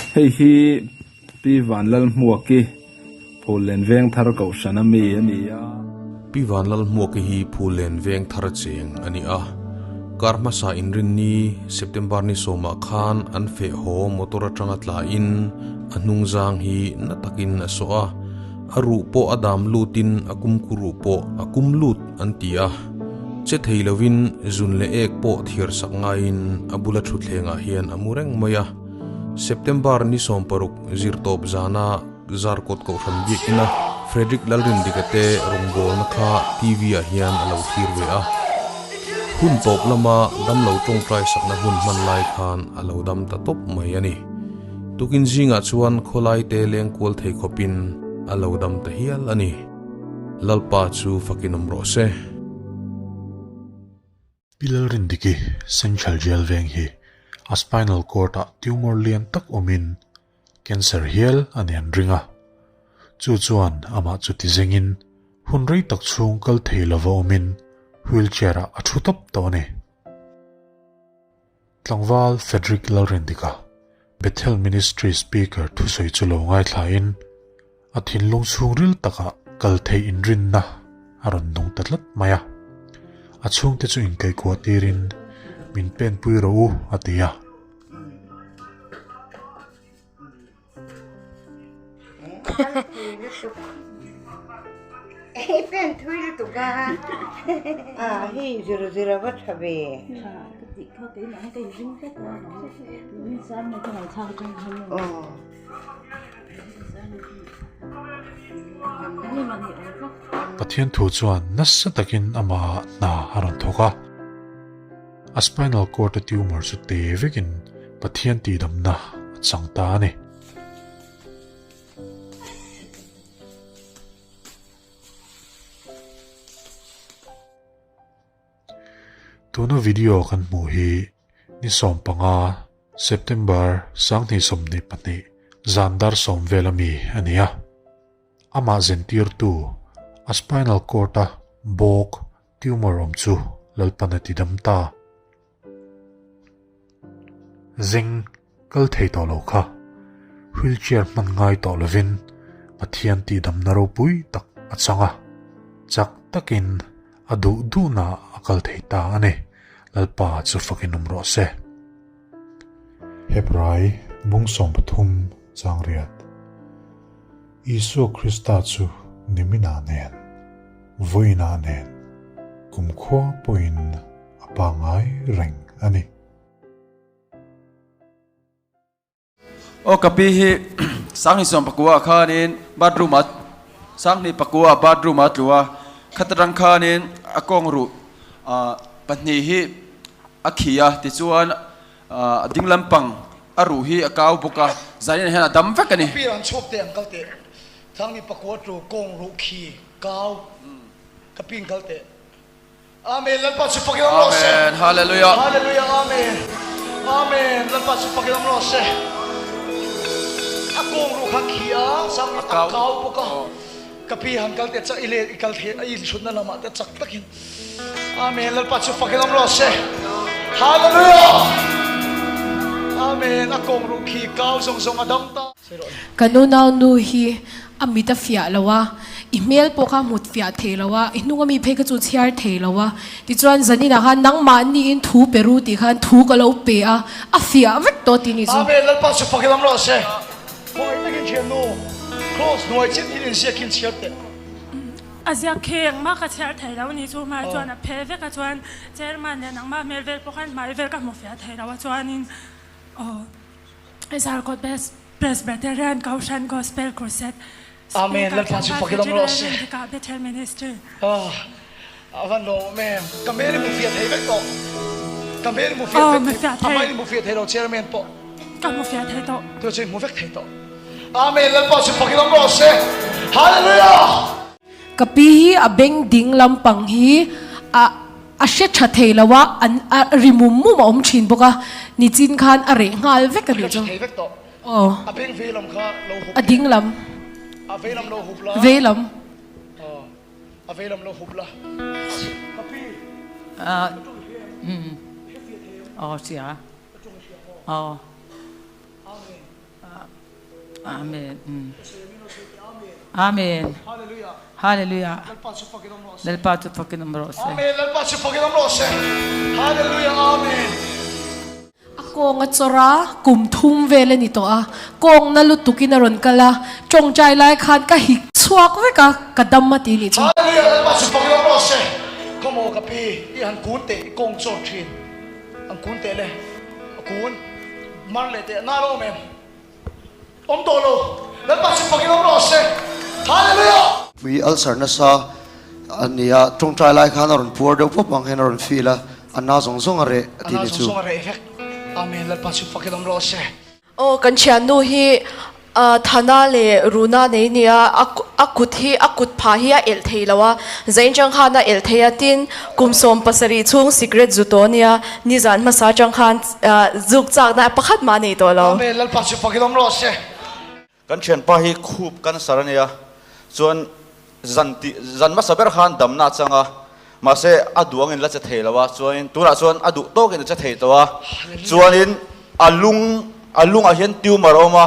Hei hi Pi Vanlalhmuaki Phullen Vengthar Kohhran a mi a ni a. Pi Vanlalhmuaki hi Phullen Vengthar cheng a ni a. Kar hmasa inrinni September ni sawmah khan an feh haw motor atanga tlain a hnungzang hi na takin a sawh a. A ruh pawh a dam lutin a kumku ruh pawh a kum lut an ti a. Che thei lovin zun leh ek pawh thiar sak ngaiin a bula thutthlengah hian a mu reng mai a. September ni 60 zirtawp zana Zarkawt Kohhran biakina Frederick Lalrindika te rawngbawlna kha TV ah hian a lo thlir ve a. Hun tawp lama damlo tawngtai sakna hun hman lai khan a lo dam ta tawp mai a ni. Tukin zingah chuan khawlai te leng kual thei khawpin a lo dam ta hial a ni. Lalpa chu fakin awm rawh se. Pi Lalrindiki Central Jail veng hi a spinal cord ah tumor lian tak awmin cancer hial a ni an ring a. Chu chuan amah chu ti zengin hun rei tak chhung kal thei lova awmin wheelchair ah a thu tawp tawh a ni. Tlangval Frederick Lalrindika, Bethel Ministry Speaker thusawi chu lo ngaithlain a thinlung chhungril takah kal theih inrinna a rawn nung ta tlat mai a. A chhungte chu inkaihkuah tirin min penpui rawh u a ti a. Pen thui lutuk a a hei zir zir a va tha ve. Pathian thu chuan nasa takin amah hna a rawn thawk a. A spinal cord a tumor chu te vekin Pathian tihdamna a chang ta a ni. Tuna video kan hmuh hi ni 15 September 2022 zan dar 10 vel ami a ni a. Amah zentirtu a spinal cord a bawk tumor awm chu Lalpan a tidam ta. Zeng kal thei tawh lo kha wheelchair hman ngai tawh lovin Pathian tihdamna ropui tak a chang a, chak takin a duh duhna a kal thei ta a ni. Lalpa chu fakin awm rawh se. Hebrai bung 13 changriat Isua Krista chu nimina nen, vawiina nen, kumkhua pawhin a pangngai reng a ni. Aw ka pi hi Sangni sawm pakua ah khanin bathroom ah Sangni pakua ah bathroom ah a tlu a, khat atang khanin a kawng ruh ah pahnih hi a khi a, tichuan ah a ding lampang a ruh hi a kau bawk a, zanin ah hian a dam vek a ni. Ka pi an chhuak teh ang kal teh, Sangni pakua tlu kawng ruh khi kau ka pi an kal teh. Amen Lalpa chu fakin awm rawh se. Amen Hallelujah. Hallelujah Amen. Amen Lalpa chu fakin awm rawh se. A kawng ru kha khi a sang a kau bawk a. Ka pi han kal te chak ile i kal the a in thutna lamah te chak takin. Amen Lalpa chu fakin awm rawh se. Hallelujah. Amen a kawng ru khi kau zawng zawng a dam ta. Kan unau nu hi a mit a fiah lo a, i hmel pawh kha hmut fiah thei lo a, i hnunga mi phei kha chu chhiar thei lo a. Tichuan zaninah khan nangmahniin thu pe ru tih khan thu ka lo pe a, a fiah vek tawh tih ni chu. Amen Lalpa chu fak lam rawh se. Khawngaih takin thiannu Cross hnuai chin in inziak in chhiar teh. A ziak khi engmah ka chhiar thei lo ni chu hmai chuan a phe vek a chuan chairman leh nangmah hmel vel pawh khan hmai vel ka hmu fiah thei lo a chuanin aw. Zarkawt Presbyterian Kohhran Gospel Crusade Amen Speaker Lalpa chu Tlangval fakin awm rawh se. Frederick Lalrindika Bethel Ministry. Ah a van lawm em ka hmel i hmu fiah thei vek tawh ka hmel i hmu fiah Aw vek hmu thei fiah a thei. hmai i hmu fiah thei lo chairman pawh Ka hmu fiah thei tawh. Tu chu i hmu vek thei tawh Amen Lalpa chu fakin awm rawh se Hallelujah. Ka pi hi a beng ding lampang hi a a hre tha thei lo a, an a ri mum mum a awm thin bawk a, nichin khan a reh nghal vek a nih chu. Aw. A ding lam. Vei lam. Aw sia. Aw. Amen. Amen. Hallelujah. Lalpa chu fakin awm rawh se. Amen. Lalpa chu fakin awm rawh se. Hallelujah. Amen. A kawng a chawr a, kum thum vel a ni tawh a, kawng na lutukin a rawn kal a, tawngtai lai khan ka hik chhuak vek a, ka dam a ti nih chu. Hallelujah Lalpa chu fakin awm rawh se. Khawmaw ka pi, i han kun teh, i kawng chawr thin. An kun teh le, a kun mar leh teh, na lo awm em? Awm tawh lo, Lalpa chu fakin awm rawh se. Hallelujah! Mui ulcer nasa a ni a, tawngtai lai khan a rawn puar deuh pawp ang hian a rawn feel a, a na zawng zawng a reh a ti A na ni zawng chu. zawng a reh vek. Amen, Lalpa chu fakin awm rawh se. Aw kan thiannu hi Thana leh Runa nei nia a kut hi a kut phah hi a elh thei lo a, zain chang khan a elh thei a, tin kum 70 chhung sikret zu tawh nia, nizan hmasa chang khan zuk chakna pakhat mah nei tawh lo. Amen Lalpa chu fakin awm rawh se. Kan thianpa hi khup cancer a nia, chuan zan tih zan hmasa ber khan damna a chang a, mahse a duangin la che thei lo a, chuanin tunah chuan a duh tawkin a che thei tawh a, chuanin a lung a lungah hian tumor a awm a,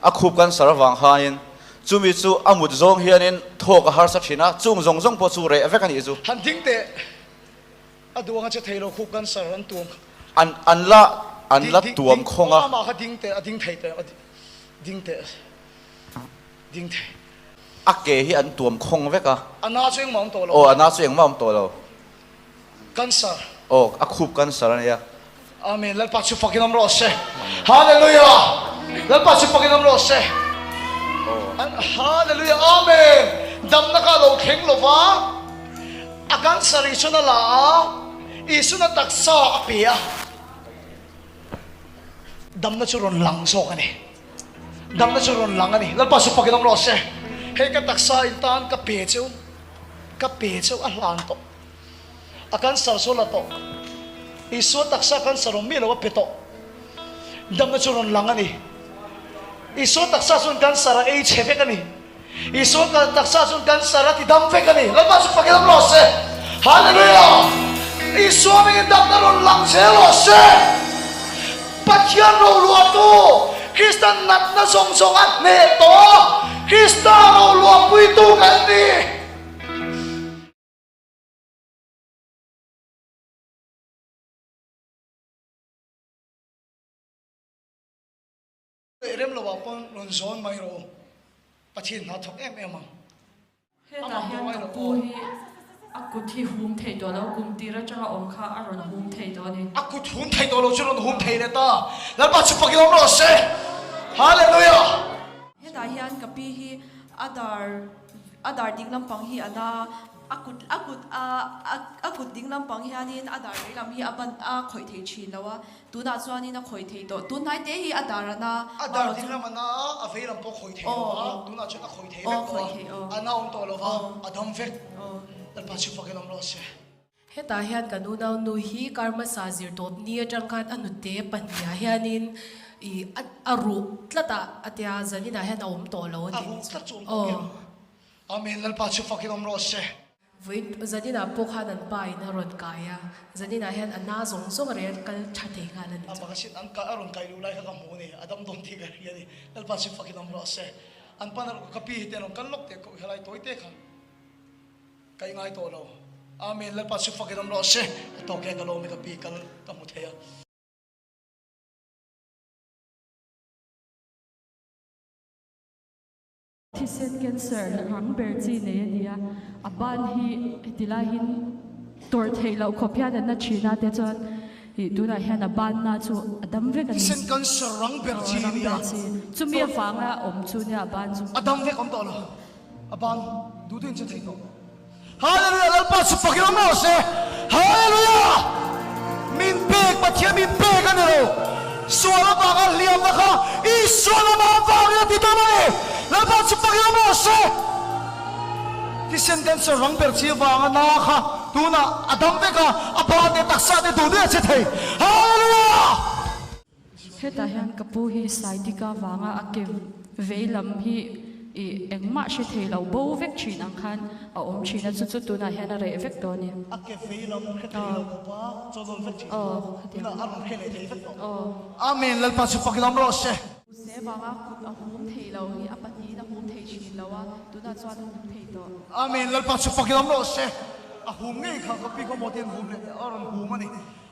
a khup cancer avang khanin chumi chu a mut zawng hianin thawk a harsa thin a, chung zawng zawng pawh chu reh vek a nih chu. Han ding teh. A duang a che thei lo khup cancer an tuam kha. An an la an la tuam khawng a. Amah kha ding teh a ding thei teh a ding teh ding thei. A ke hi an tuam khawng vek a. A na chu engmah awm tawh lo. Aw a na chu engmah awm tawh lo. Cancer. Aw a khup cancer a nia. Amen Lalpa chu fakin awm rawh se. Hallelujah Lalpa chu fakin awm rawh se. Hallelujah Amen Damna kha a lo thleng lo va, a cancer Isuan a la a, Isuan a taksa a pe a, damna chu rawn lang zawk a ni. Damna chu rawn lang a ni. Lalpa chu fakin awm rawh se. Hei ka taksa in tan ka pe cheu, ka pe cheu a hlan tawh. A cancer chu la tawh. Isua taksa cancer awm miah lo a pe tawh. Damna chu rawn lang a ni. Isua taksa chuan cancer a ei chhe vek a ni. Isua taksa chuan cancer a ti dam vek a ni. Lalpa chu fakin awm rawh se. Hallelujah! Isua hmingin damna rawn lang zel rawh se. Pathian roluahtu Krista natna zawng zawng a hneh tawh. Krista roluahpuitu kan ni. Rem lo ah pawn rawn zawn mai rawh u, Pathian hna thawk em em ang. Hetah hian ka pu hi a kut hi hum thei tawh lo, kum tir atanga awm kha a rawn hum thei tawh a ni. A kut hum thei tawh lo chu rawn hum thei leh ta, Lalpa chu fakin awm rawh se, Hallelujah! Hetah hian ka pi hi a dar a dar ding lampang hi a na A kut a kut a a kut ding lampang hianin a dar leh lam hi a ban a khawih thei thin lo a, tunah chuanin a khawih thei tawh. Tun hnaite hi a dar a na A dar ding lam a na a, a vei lam pawh a khawih thei lo a, tunah chuan a khawih thei vek tawh a, a na awm tawh lo va, a dam vek. Lalpa chu fakin awm rawh se. Hetah hian kan unaunu hi kar hmasa zirtawp ni atang khan a hnute pahniha hianin i a ruh tlat a, a tia zaninah hian a awm tawh lo a A tih ruh chu. tlat chu awm tawh Aw. em? Amen Lalpa chu fakin awm rawh se. Vawiin zaninah pawh khan an pa in a rawn kai a, zaninah hian a na zawng zawng a rel kal tha thei nghal a ni chu. Amah ka sin an a rawn kai luh lai kha ka hmu a ni, a dam dawn tih ka hria a ni. Lalpa chu fakin awm rawh se. An pan a ka pi hi te an rawn kal lawk teh koh helai tawi te kha ka i ngai tawh lo. Amen Lalpa chu fakin awm rawh se. A tawk e ka lawm e ka pi kal ka hmu thei a. Thisen cancer rang ber chi nei a ni a, a ban hi heti laiin tawrh theih loh khawp hian a na thin a te chuan ih tunah hian a banna chu a dam vek a ni. Thisen cancer rang ber chi a ni a. Chumi avanga awm chu nia a ban chu. A dam vek awm tawh lo, a ban duh duhin che thei tawh. Hallelujah Lalpa chu fakin awm rawh se Hallelujah Min pek Pathian min pek a ni lo Sual avanga hliamna kha Isua lama avangin a ti dam a ni Lalpa chu fakin awm rawh se Thisen cancer rang ber chi avanga na kha tunah a dam vek a a ban te taksa te duh duh a che thei Hallelujah Hetah hian ka pu hi Saidika vanga a ke vei lam hi i engmah hre thei lo bo vek thin ang khan a awm thin a, chu chu tunah hian a reh vek tawh a ni. A ke vei lam hre thei lo khawp a, chaw nawn vek thin a, tunah a rawn hre leh thei vek tawh. Amen Lalpa chu fakin awm rawh se. Se vanga kut a hum thei lo hi a pahnihin a hum thei thin lo a, tunah chuan a hum thei tawh. Amen, Lalpa chu fakin awm rawh se. A hum ngei kha ka pi khaw maw tiin hum leh a rawn hum a ni.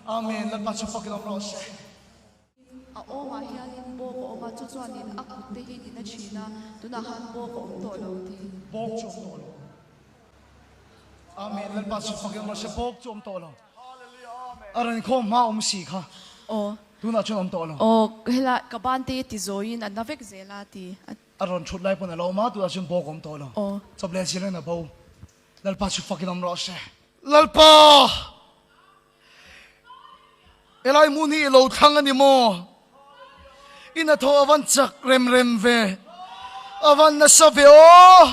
Amen, Lalpa chu fakin awm rawh se. A awmah hianin bawk a awm a, chu chuanin a kut te hi tina thin a, tunah khan bawk a awm tawh lo ti. Bawk chu awm tawh lo. Amen, Lalpa chu fakin awm rawh se. Bawk chu awm tawh lo. A rawn inkhawm hma awm si kha. Aw. Tunah chuan awm tawh lo. Aw, helai ka ban te hi ti zawiin a na vek zel a ti. A rawn thut lai pawn a lo awm a, tunah chuan bawk a awm tawh lo. Aw. Chawp leh zir in a bo. Lalpa chu fakin awm rawh se. Lalpa! Helai hmun hi i lo thlang a ni maw? I hnathawh a van chak rem rem ve, a van nasa ve aw!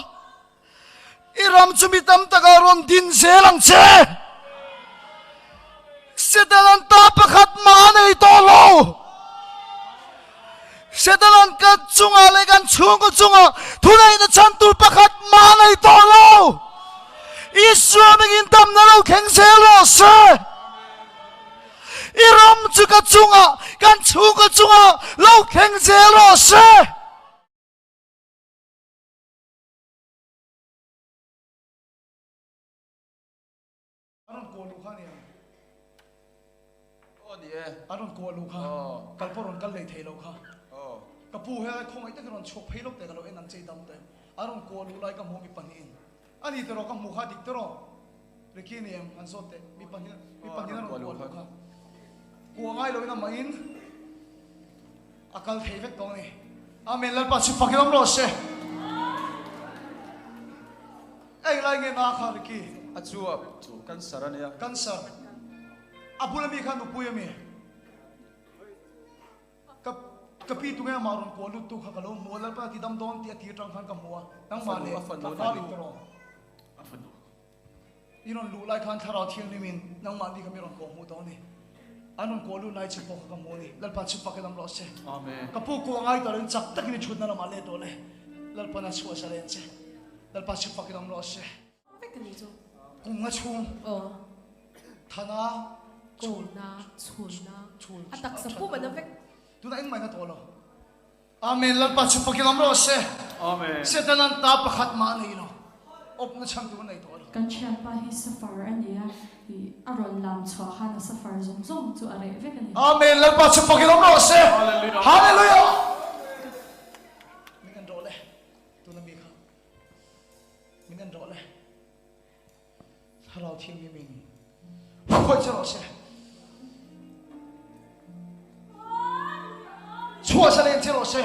I ram chu mi tam takah rawn din zel ang che! Setanan ta pakhat mah a nei tawh lo! Setanan kan chungah leh kan chhungkaw chungah thuneihna chhan tur pakhat mah a nei tawh lo! Isua mingin damna lo thleng zel rawh se! I ram chu ka chungah, kan chhungkaw chungah lo thleng zel rawh se! A rawn kuah luh kha a ni ang. Aw ni e. A rawn kuah luh kha. Kal pawh rawn kal lei thei lo kha. Ka pu helai khawngaih takin rawn chhuak phei lawk teh ka lo en ang che i dam teh. A rawn kuah luh lai ka hmu mi pahnihin. A ni tiraw ka hmuh kha dik tiraw? Ricky ni em han zawt teh. Mi pahnih mi pahnihin a rawn kuah luh kha. Kuah ngai loin amahin a kal thei vek tawh a ni. Amen Lalpa chu fakin awm rawh se. Eng lai nge na kha Ricky? A chuap cancer a nia. Cancer. A bula mi kha nupui a mi? Ka ka pi tunge amah rawn kuah lut tu kha ka lo hmu a, Lalpa ti dam dawn tih a tir tang khan ka hmu a, nangmah leh A fanu ka far in tawh. A fanu. I rawn luh lai khan Thlarau Thianghlim in nangmah ni kha mi rawn kawh hmuh tawh a ni. An rawn kuah lut lai che pawh kha ka hmu a ni. Lalpa chu fak in awm rawh se. Amen. Ka pu kuah ngai tawh lo in chak takin i thutna lamah let tawh le. Lalpan a chhuah sa len che. Lalpa chu fak in awm rawh se. Vek a ni chu. Kum nga chhung. Aw. Thana. Kawlna, chhunna. A taksa pum a na vek. Tunah engmah in a tawh lo. Amen Lalpa chu fakin awm rawh se. Amen. Setanan ta pakhat mah a nei lo. Awpna chhan tur a nei tawh lo. Kan thianpa hi safar a ni a, ih a rawn lam chhuah khan a safar zawng zawng chu a reh vek a ni. Amen Lalpa chu fakin awm rawh se. Hallelujah. Min en rawh le. Tuna mi kha. Min en rawh le. Thlarau Thianghlim in khawih che rawh se. Chhuah sa len che rawh se.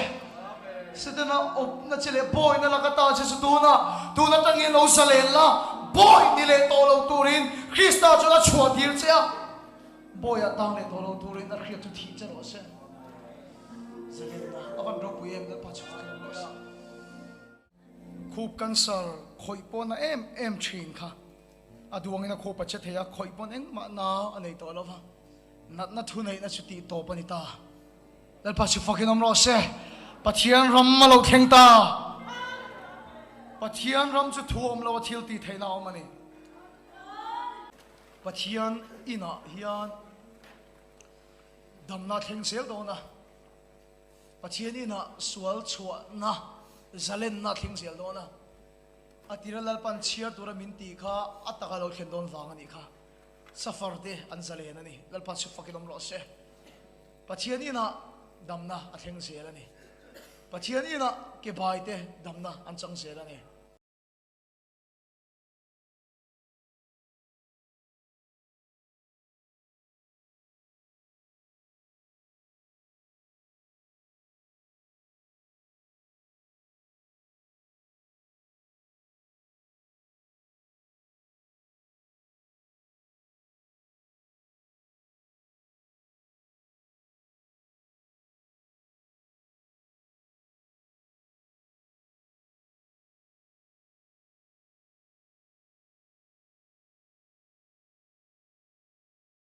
Setana awpna che leh bawina laka ta che chu tuna tun atangin lo sa len la bawi ni leh tawh lo turin Krista chuan a chhuah tir che a. Bawiah tang leh tawh lo turin a hriat chu thih che rawh se. Zalenna a van ropui em Lalpa chu fak em rawh se. Khup cancer khawih pawn a em em thin kha a duangin a khup a che thei a, khawih pawn engmah na a nei tawh lo va, natna thu neihna chu tih tawp a ni ta. Lalpa chu fakin awm rawh se, Pathian ram a lo thleng ta. Pathian ram chu thu awm lo a thil tih theihna a awm a ni. Pathian inah hian damna a thleng zel dawn a. Pathian inah sual chhuahna zalenna a thleng zel dawn a, a tira Lalpan chhiar tura min tih kha a taka lo thlen dawn vang a nih kha. Safar te an zalen a ni. Lalpa chu fakin awm rawh se. Pathian inah damna a thleng zel a ni. Pathian inah ke bai te damna an chang zel a ni.